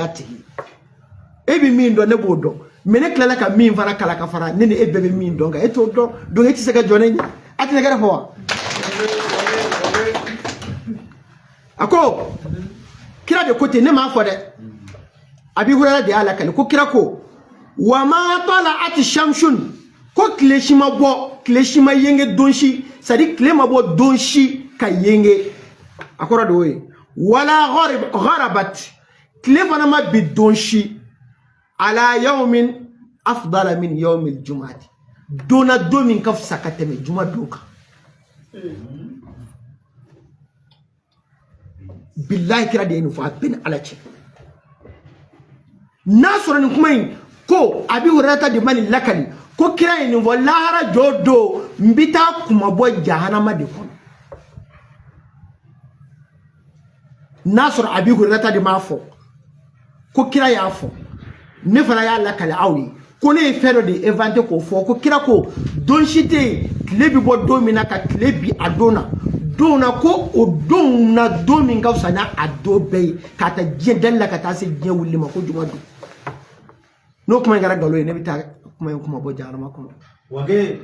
tigi e bɛ min dɔn, ne b'o dɔn, mais ne tilala ka min fana kalan ka fara ne ni e bɛɛ bɛ min dɔn kan, e t'o dɔn. Donc e tɛ se ka jɔ ne ɲɛ. A tɛ tɛgɛrɛ fɔ wa? A ko kira de ko ten, ne m'a fɔ dɛ. Abi Hurayra de y'a lakali ko kira ko wa ma tala'ati shamsun, ko tile si ma bɔ, tile si ma yenge don si, c'est à dire tile ma bɔ don si ka yenge, a kɔrɔ de y'o ye. Wala gharabat, tile fana ma bi don si, ala yawmin afdala min yawmil jum'ati, don na don min ka fisa ka tɛmɛ juma don kan. Bilahi, kira de ye nin fɔ, a bɛɛ ni Ala cɛ. N'a sɔrɔ nin kuma in ko Abi Hurayra de ma nin lakali ko kira ye nin fɔ, lahara jɔ don n bɛ taa kunmabɔ jahanama de kɔnɔ. N'a sɔrɔ Abi Hurayra de m'a fɔ ko kira y'a fɔ, ne fana y'a lakali aw ye ko ne ye fɛn dɔ de inventé k'o fɔ ko kira ko don si tɛ yen tile bɛ bɔ don min na ka tile bi a don na, don na ko o don na don min ka fisa n'a a don bɛɛ ye k'a ta diɲɛ dali la ka taa se diɲɛ wuli ma, ko juma don. N'o kuma in kɛra nkalon ye, ne bɛ taa kuma in kuma bɔ jahanama kɔnɔ. Wage.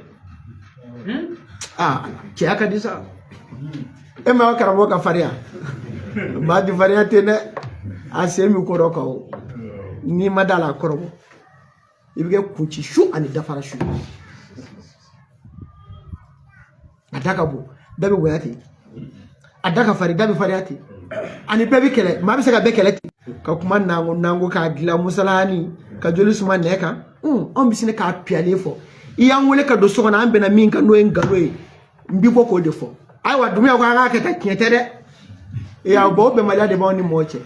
Aa, cɛya ka di sa. E ma karamɔgɔ ka farinya, maa di farinya ten dɛ. A sen bɛ ko dɔ kan o, n'i ma da la a kɔrɔbɔ, i bɛ kɛ kunci su ani dafara su. A da ka bon, da bɛ bonya ten, a da ka farin, da bɛ farinya ten, ani bɛɛ bɛ kɛlɛ, maa bɛ se ka bɛɛ kɛlɛ ten, ka kuma nango nango k'a dilan musalahani ka joli suma nɛ kan. Anw bɛ sin k'a piyalen fɔ. I y'an wele ka don so kɔnɔ, an bɛnna min kan n'o ye nkalon ye, n b'i bɔ k'o de fɔ. Ayiwa, Dumuya ko an k'a kɛ tan, tiɲɛ tɛ dɛ. Ee, bɔn, o bɛnbaliya de b'anw ni mɔgɔ cɛ.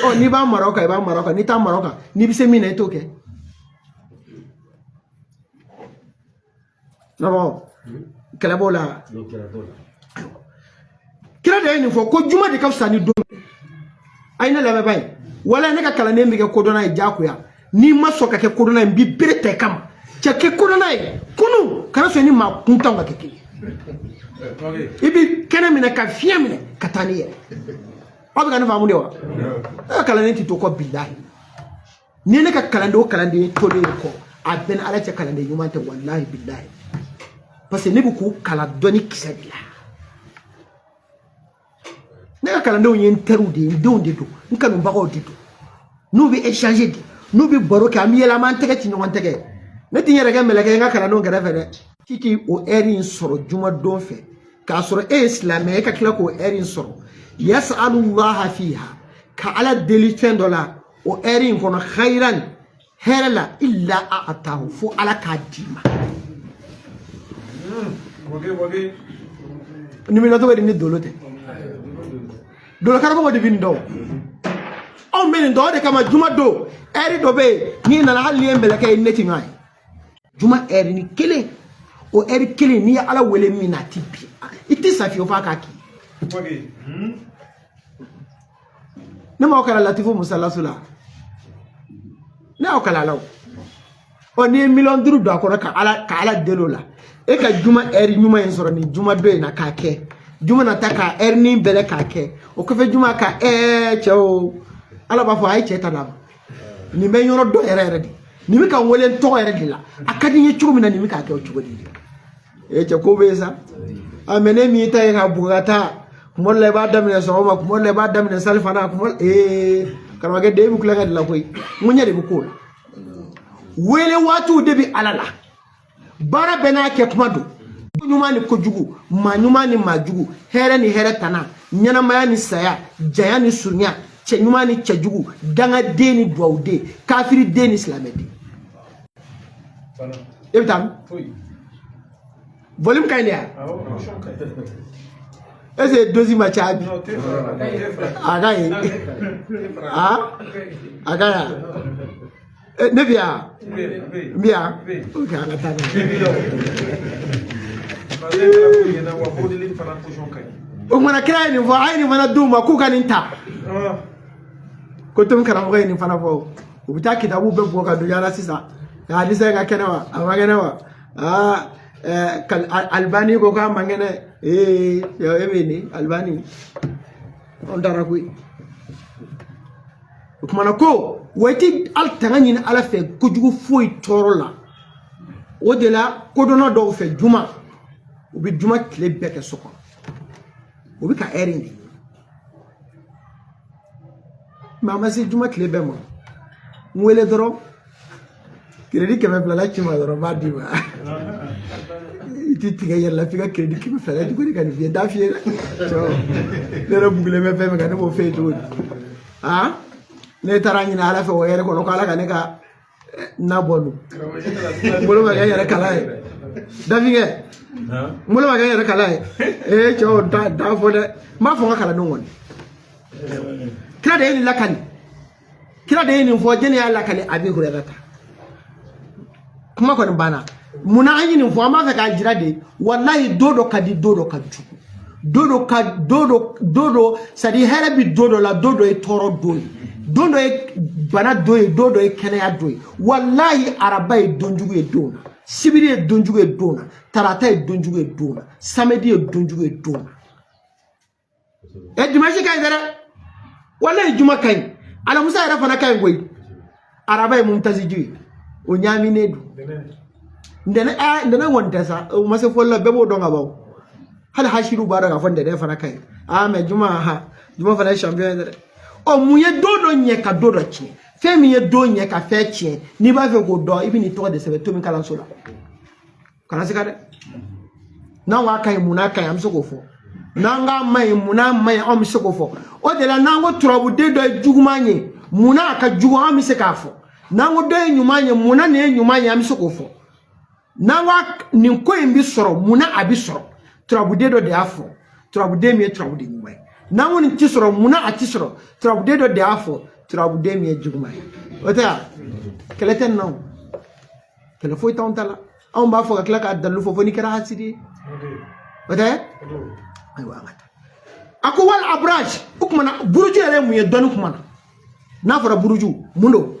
Ɔ, n'i b'a mara o kan, i b'a mara o kan, n'i t'a mara o kan, n'i bɛ se min na, i t'o kɛ. Nɔbɔ kɛlɛ b'o la. Kira de ye nin fɔ ko juma de ka fisa ni don. A ye ne lamɛn ba ye, wala ne ka kalanden bɛ kɛ kodɔnna ye diyagoya. N'i ma sɔn ka kɛ kodɔnna ye, n b'i bere ta i kama. Cɛ, kɛ kodɔnna ye kunu, kana sɔn ni maa kuntanw ka kɛ kelen. I bɛ kɛnɛ minɛ ka fiɲɛ minɛ ka taa n'i yɛrɛ. Aw bɛ ka ne faamu de wa? E ka kalanden tɛ to kɔ, bilahi. Ni ne ka kalanden o kalanden tolen ye kɔ, a bɛɛ ni Ala cɛ, kalanden ɲuman tɛ, walahi bilahi. Parce que ne bɛ k'u kalan dɔnni kisɛ de la. Ne ka kalandenw ye n teriw de ye, n denw de don, n kanubagaw de don. N'u bɛ échanger de, n'u bɛ baro kɛ, an bɛ yɛlɛ, an b'an tɛgɛ ci ɲɔgɔn tɛgɛ. Ne tɛ n yɛrɛ kɛ mɛlɛkɛ ye n ka kalandenw kɛrɛfɛ dɛ. K'i k'i o ɛri in sɔrɔ juma don fɛ, k'a sɔrɔ e ye silamɛ, e ka tila k'o ɛri in sɔrɔ, yasalullaha fiha, ka Ala deli fɛn dɔ la o ɛri in kɔnɔ, khairan, hɛrɛ la, illa a'tahu, fo Ala k'a d'i ma. Nin bɛ cogo di ni dolo tɛ? Dolo karamɔgɔ de bɛ nin dɔn, anw bɛ nin dɔn. O de kama juma don ɛri dɔ bɛ yen, n'i nana, hali n'i ye mɛlɛkɛ ye, ne tɛ ɲɔgɔn ye. Juma ɛri ni kelen, o ɛri kelen, n'i ye Ala wele min na, a ti bi, i tɛ sa fiyewu f'a k'a k'i. Ne m'aw kalan Latifu Musalasu la, ne y'aw kalan a la o. Ɔ, n'i ye miliyɔn 5 don a kɔnɔ ka Ala deli o la, e ka juma ɛri ɲuman in sɔrɔ nin juma dɔ in na k'a kɛ juma nata, ka ɛri ni bɛlɛ k'a kɛ o kɔfɛ juma ka ɛɛ cɛ o, Ala b'a fɔ a ye cɛ ta d'a ma. Nin bɛ yɔrɔ dɔ yɛrɛ yɛrɛ de, nin bɛ ka n wele n tɔgɔ yɛrɛ de la, a ka di n ye cogo min na, nin bɛ k'a kɛ o cogo de. E cɛ, ko bɛ yen sa. A mɛ ne min ta ye ka bugɔ ka taa, kuma dɔ la i b'a daminɛ sɔgɔma, kuma dɔ la i b'a daminɛ salifana, kuma ee karamɔgɔkɛ den bɛ kulonkɛ de la koyi. N ko ɲɛ de bɛ k'o la. Wele waatiw de bɛ Ala la, baara bɛɛ n'a kɛ kuma don. Ɲuman ni kojugu, maa ɲuman ni maa jugu, hɛrɛ ni hɛrɛ tana, ɲɛnamaya ni saya, janya ni surunya, cɛ ɲuman ni cɛ jugu, dangaden ni dugawuden, kafiriden ni silamɛden. E bɛ taa min? Volume ka ɲi de ya? Est ce que dose ma ca bi? A ka ɲi, a ka ɲi. Ne bi yan, n bi yan. Ok, an ka taa n'a ye. O kumana kira ye nin fɔ, a ye nin fana d'u ma k'u ka nin ta. Ko tomi karamɔgɔ ye nin fana fɔ, u bɛ taa kitabu bɛɛ bɔ ka don yaala sisan ka hadisa in ka kɛnɛ wa, a ma kɛnɛ wa? Aa, Alibani ko k'a man kɛnɛ. Ee, e bɛ nin Alibani, anw taara koyi. O kumana ko wa i ti ali tanga ɲini Ala fɛ kojugu foyi tɔɔrɔ la. O de la kodɔnna dɔw fɛ juma, u bɛ juma tile bɛɛ kɛ so kɔnɔ, u bɛ ka ɛri in de ɲini. Mɛ a ma se juma tile bɛɛ ma, n wele dɔrɔn, crédit 200 la ci ma dɔrɔn, n b'a d'i ma. I ti tigɛ i yɛrɛ la f'i ka crédit 200 la cogo di ka nin f'i ye? N t'a f'i ye dɛ. Ne yɛrɛ bugulen bɛ fɛn min kan, ne b'o f'e ye cogo di? Aa, ne taara ɲini Ala fɛ o yɛrɛ kɔnɔ ko Ala ka ne ka na bɔ dun. N bolo ma kɛ n yɛrɛ kala ye, dafinkɛ, n bolo ma kɛ n yɛrɛ kala ye. Ee cɛw, t'a fɔ dɛ, n b'a fɔ n ka kalandenw kɔni. Kira de ye nin lakali, kira de ye nin fɔ. Jɛnni y'a lakali Abi Hurɛrata. Kuma kɔni banna. Munna an ye nin fɔ? An b'a fɛ k'a jira de, walayi, don dɔ ka di, don dɔ ka jugu, don dɔ ka don dɔ don dɔ, c'est à dire hɛrɛ bi don dɔ la, don dɔ ye tɔɔrɔ don ye, don dɔ ye bana don ye, don dɔ ye kɛnɛya don ye. Walayi, araba ye don jugu ye don na, sibiri ye don jugu ye don na, tarata ye don jugu ye don na, samedi ye don jugu ye don na. Ɛ, dimanche ka ɲi dɛ, walayi, juma ka ɲi, alamusa yɛrɛ fana ka ɲi koyi. Araba ye mumutaziju ye, o ɲaaminen don. Ntɛnɛn, ɛ, ntɛnɛn kɔni tɛ sa, o ma se fɔli la, bɛɛ b'o dɔn ka ban. Hali hasiru b'a dɔn k'a fɔ ntɛnɛn fana ka ɲi. Aa, mɛ juma, ha, juma fana ye champion ye dɛ. Ɔ, mun ye don dɔ ɲɛ ka don dɔ tiɲɛ? Fɛn min ye don ɲɛ ka fɛn tiɲɛ, n'i b'a fɛ k'o dɔn, i bɛ n'i tɔgɔ de sɛbɛn tomi kalanso la. Kana se ka dɛ. N'an k'a ka ɲi, mun n'a ka ɲi, an bɛ se k'o fɔ. N'an k'a ma ɲi, mun n'a ma ɲi, anw bɛ se k'o fɔ. O de la, n'an ko turabuden dɔ ye juguman ye, mun n'a ka jugu, an bɛ se k'a fɔ. N'an ko dɔ ye ɲuman ye, mun na nin ye ɲuman ye, an bɛ se k'o fɔ. N'an ko nin ko in bɛ sɔrɔ, mun na a bɛ sɔrɔ, turabuden dɔ de y'a fɔ, turabuden min ye turabuden ɲuman ye. N'an ko nin ti sɔrɔ, mun na a ti sɔrɔ, turabuden dɔ de y'a fɔ, turabuden min ye juguman ye. O tɛ wa? Kɛlɛ tɛ nin na o, kɛlɛ foyi t'anw ta la. Anw b'a fɔ ka tila k'a dalilu fɔ, fo n'i kɛra hasidi ye. O tɛ? Ayiwa, an ka taa. A ko wal abraj. O kumana buruju yɛrɛ ye mun ye dɔnni kuma na? N'a fɔra buruju, mun don?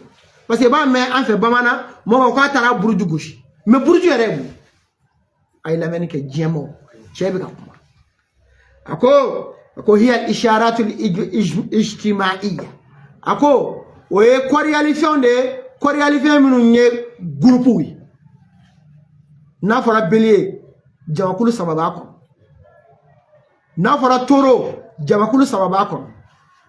Parce que i b'a mɛn an fɛ bamanan mɔgɔ k'a taara buruju gosi, mɛ buruju yɛrɛ ye mun? A ye lamɛnni kɛ, diɲɛ ma cɛ bɛ ka kuma. A ko hiya isharatul ijtimaiya. A ko o ye kɔriyalifɛnw de ye, kɔriyalifɛn minnu ye gurupuw ye. N'a fɔra bélier, jamakulu saba b'a kɔnɔ. N'a fɔra taureau, jamakulu saba b'a kɔnɔ.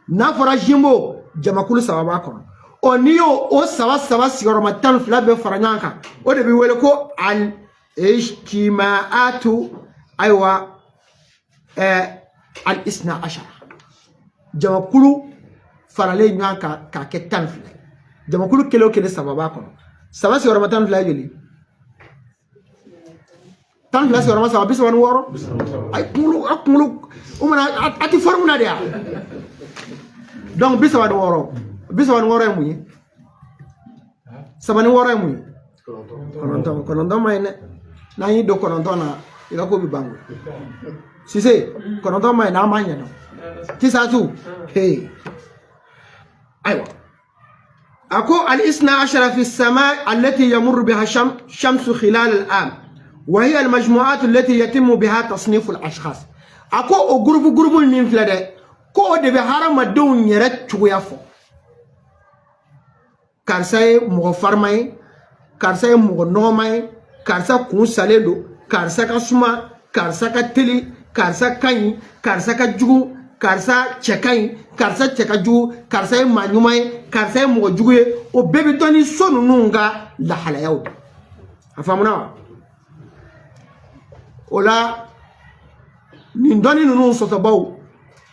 N'a fɔra jumeau, jamakulu saba b'a kɔnɔ. Ɔ, n'i y'o o saba saba sigiyɔrɔma 12 bɛɛ fara ɲɔgɔn kan, o de bɛ wele ko al ijtimaatu. Ayiwa, al isna ashara, jamakulu faralen ɲɔgɔn kan k'a kɛ 12 ye. Jamakulu kelen o kelen saba b'a kɔnɔ. Saba sigiyɔrɔma 12 ye joli? 12 sigiyɔrɔma saba, 36. A ye kunkolo, a kunkolo o mana a ti forme na de ya. Donc 36, 36 ye mun ye? Saba ni wɔɔrɔ ye mun ye? 9. 9 ma ɲi dɛ. N'an y'i don 9 na, i ka ko bɛ ban koyi. Sise, 9 ma ɲi n'an m'a ɲɛdɔn tisatu he. Ayiwa, a ko al isna ashara fi sama allati yamurru biha shamsu khilal al am wa hiya al majmu'at allati yatimu biha tasnif al ashkhas. A ko o gurupu gurupu min filɛ dɛ, ko o de bɛ hadamadenw yɛrɛ cogoya fɔ. Karisa ye mɔgɔ farima ye, karisa ye mɔgɔ nɔgɔma ye, karisa kun salen don, karisa ka suma, karisa ka teli, karisa ka ɲi, karisa ka jugu, karisa cɛ ka ɲi, karisa cɛ ka jugu, karisa ye maa ɲuman ye, karisa ye mɔgɔ jugu ye. O bɛɛ bɛ dɔn ni so ninnu ka lahalayaw de. A faamuna wa? O la, nin dɔnni ninnu sɔsɔbaw,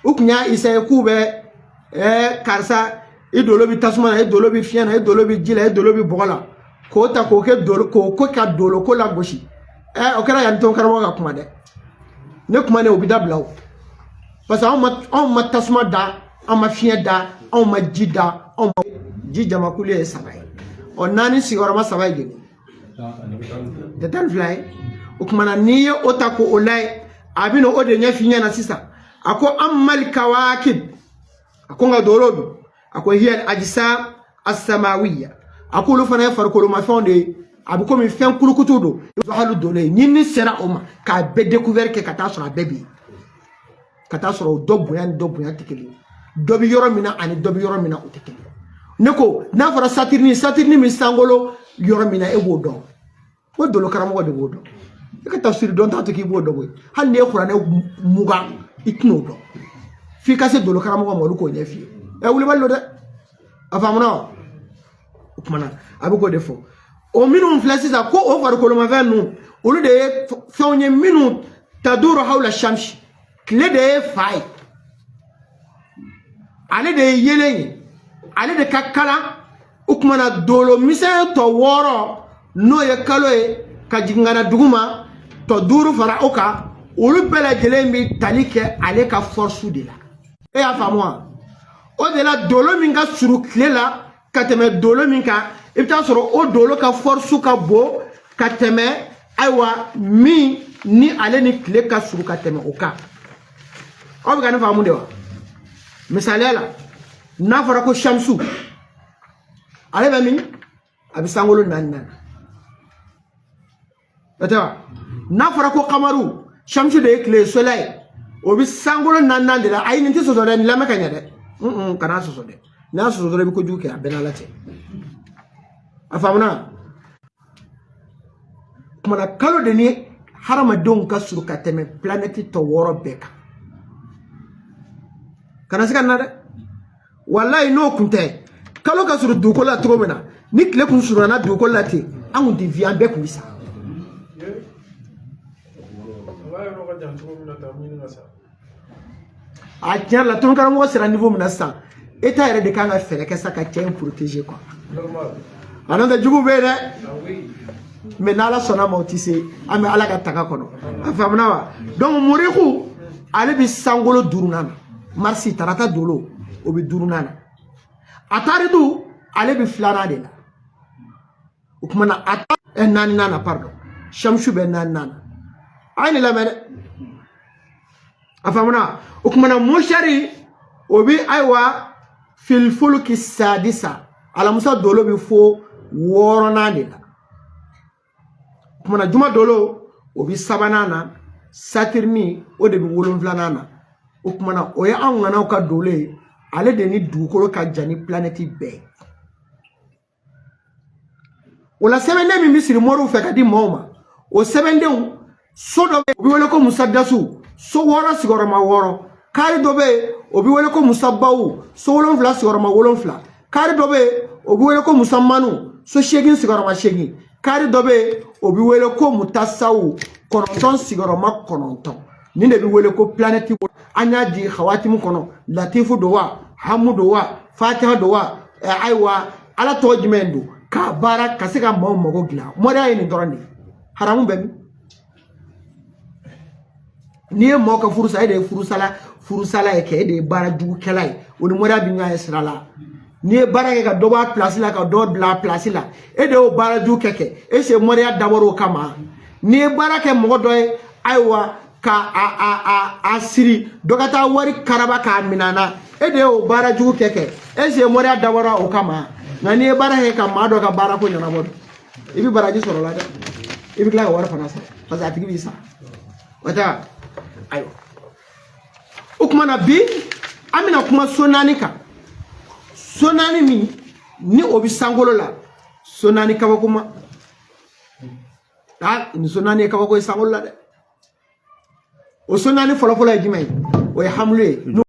u tun y'a essayé k'u bɛ karisa i dolo bɛ tasuma na, i dolo bɛ fiɲɛ na, i dolo bɛ ji la, i dolo bɛ bɔgɔ la, k'o ta k'o kɛ dolo, k'o ko ka dolo ko lagosi. O kɛra yan tɔn karamɔgɔ ka kuma dɛ. Ne kuma ne, o bɛ dabila o, parce que anw ma tasuma da, anw ma fiɲɛ da, anw ma ji da. Anw ma ji jamakulu ye saba ye. Ɔ, naani sigiyɔrɔma saba ye joli? Tɛ 12 ye? O kumana, n'i ye o ta k'o layɛ, a bɛ na o de ɲɛf'i ɲɛna sisan. A ko amal kawakib. A ko nka dolo dun? A ko hiya al ajsam as-samawiya. A ko olu fana ye farikolomafɛnw de ye, a bɛ komi fɛn kulukutu don. Zuhalu dolo ye, ɲinini sera o ma k'a bɛɛ découvert kɛ ka taa sɔrɔ a bɛɛ bɛ yen, ka taa sɔrɔ dɔ bonya ni dɔ bonya tɛ kelen ye, dɔ bɛ yɔrɔ min na ani dɔ bɛ yɔrɔ min na, o tɛ kelen ye. Ne ko n'a fɔra Saturne, Saturne min sankolo yɔrɔ min na, e b'o dɔn? O dolo karamɔgɔ de b'o dɔn. E ka tafsiri dɔn t'a to k'i b'o dɔn koyi. Hali n'i ye kuranɛ 20, i tɛn'o dɔn f'i ka se dolo karamɔgɔ ma, olu k'o ɲɛ f'i ye. Ɛ, wulibali don dɛ. A faamuna wa? O kumana, a bɛ k'o de fɔ. O minnu filɛ sisan ko o farikolomafɛn ninnu, olu de ye fɛnw ye minnu taduru hawla shamsi. Tile de ye fa ye, ale de ye yelen ye, ale de ka kalan. O kumana, dolo misɛn tɔ 6, n'o ye kalo ye ka jigin ka na dugu ma, tɔ 5 fara o kan, olu bɛɛ lajɛlen bɛ tali kɛ ale ka force de la. E y'a faamu wa? O de la, dolo min ka surun tile la ka tɛmɛ dolo min kan, i bɛ taa sɔrɔ o dolo ka force ka bon ka tɛmɛ, ayiwa, min ni ale ni tile ka surun ka tɛmɛ o kan. Aw bɛ ka ne faamu de wa? Misaliya la, n'a fɔra ko Shamsu, ale bɛ min? A bɛ sankolo naaninan na, o tɛ wa? N'a fɔra ko Kamaru, Shamsu de ye tile ye, soleil, o bɛ sankolo naaninan de la. Ayi, nin tɛ sɔsɔ dɛ, nin lamɛn ka ɲɛ dɛ. Kana sɔsɔ dɛ. N'a sɔsɔ dɔrɔn, i bɛ kojugu kɛ. A bɛɛ n'Ala cɛ. A faamuna? Kumana, kalo de ni hadamadenw ka surun ka tɛmɛ planète tɔ 6 bɛɛ kan. Kana se ka na dɛ. Walayi, n'o kun tɛ, kalo ka surun dugukolo la cogo min na, ni tile kun surunna dugukolo la ten, an kun tɛ vi, an bɛɛ kun bɛ sa. A b'a yɔrɔ ka jan cogo min na tan, ɲini ka sa. A tiɲɛ la, tunkaramɔgɔ sera niveau min na sisan, État yɛrɛ de kan ka fɛɛrɛ kɛ sa ka cɛ in protéger quoi. Normal. A n'o tɛ, jugu bɛ yen dɛ. Ah oui. Mais n'Ala sɔnna ma, o tɛ se. An bɛ Ala ka tanga kɔnɔ. A faamuna wa? Donc Moriku, ale bɛ sankolo duurunan na. Marisi, tarata dolo, o bɛ duurunan na. Ataridu, ale bɛ filanan de la. O kumana na, a ta naaninan na, pardon, Shamsu bɛ naaninan na. A ye nin lamɛn dɛ. A faamuna? O kumana, Mosari, o bɛ, ayiwa, filifuluki sadisa, alamusa dolo bɛ fo wɔɔrɔnan de la. O kumana, juma dolo, o bɛ sabanan na. Satirini, o de bɛ wolonfilanan na. O kumana, o ye anw ŋanaw ka dolo ye. Ale de ni dugukolo ka jan ni planète bɛɛ ye. O la, sɛbɛnden min bɛ siri moriw fɛ ka di maaw ma, o sɛbɛndenw, so dɔ bɛ yen, o bɛ wele ko musadasu, so 6 sigiyɔrɔma 6. Kari dɔ bɛ yen, o bɛ wele ko musabawu, so 7 sigiyɔrɔma 7. Kari dɔ bɛ yen, o bɛ wele ko musamanu, so 8 sigiyɔrɔma 8. Kari dɔ bɛ yen, o bɛ wele ko mutasawu, 9 sigiyɔrɔma 9. Nin de bɛ wele ko planète. An y'a di hawatimu kɔnɔ, latifu don wa, hamu don wa, fatiha don wa, ayiwa, Ala tɔgɔ jumɛn don k'a baara ka se ka maaw mago dilan? Mɔriya ye nin dɔrɔn de ye. Haramu bɛ min? N'i ye maaw ka furusa, e de ye furusala, furusala ye kɛ, e de ye baara jugukɛla ye. O ni mɔriya bɛ ɲɔgɔn ye sira la. N'i ye baara kɛ ka dɔ bɔ a pilasi la, ka dɔ bila a pilasi la, e de y'o baara jugu kɛ. E se mɔriya dabɔra o kama. N'i ye baara kɛ mɔgɔ dɔ ye, ayiwa, ka a siri dɔ ka taa wari karaba k'a minɛ a na, e de y'o baara jugu kɛ. E se mɔriya dabɔra o kama. Nka n'i ye baara kɛ ka maa dɔ ka baara ko ɲɛnabɔ dun, i bɛ baraji sɔrɔ o la dɛ. I bɛ tila ka wari fana sɔrɔ, parce que a tigi b'i sara. O tɛ wa? Ayiwa, o tuma na, bi an bɛna kuma so naani kan. So naani min ni o bɛ sankolo la, so naani kabakoma. Aa, nin so naani ye kabako ye sankolo la dɛ. O so naani fɔlɔfɔlɔ ye jumɛn ye? O ye hamulu ye.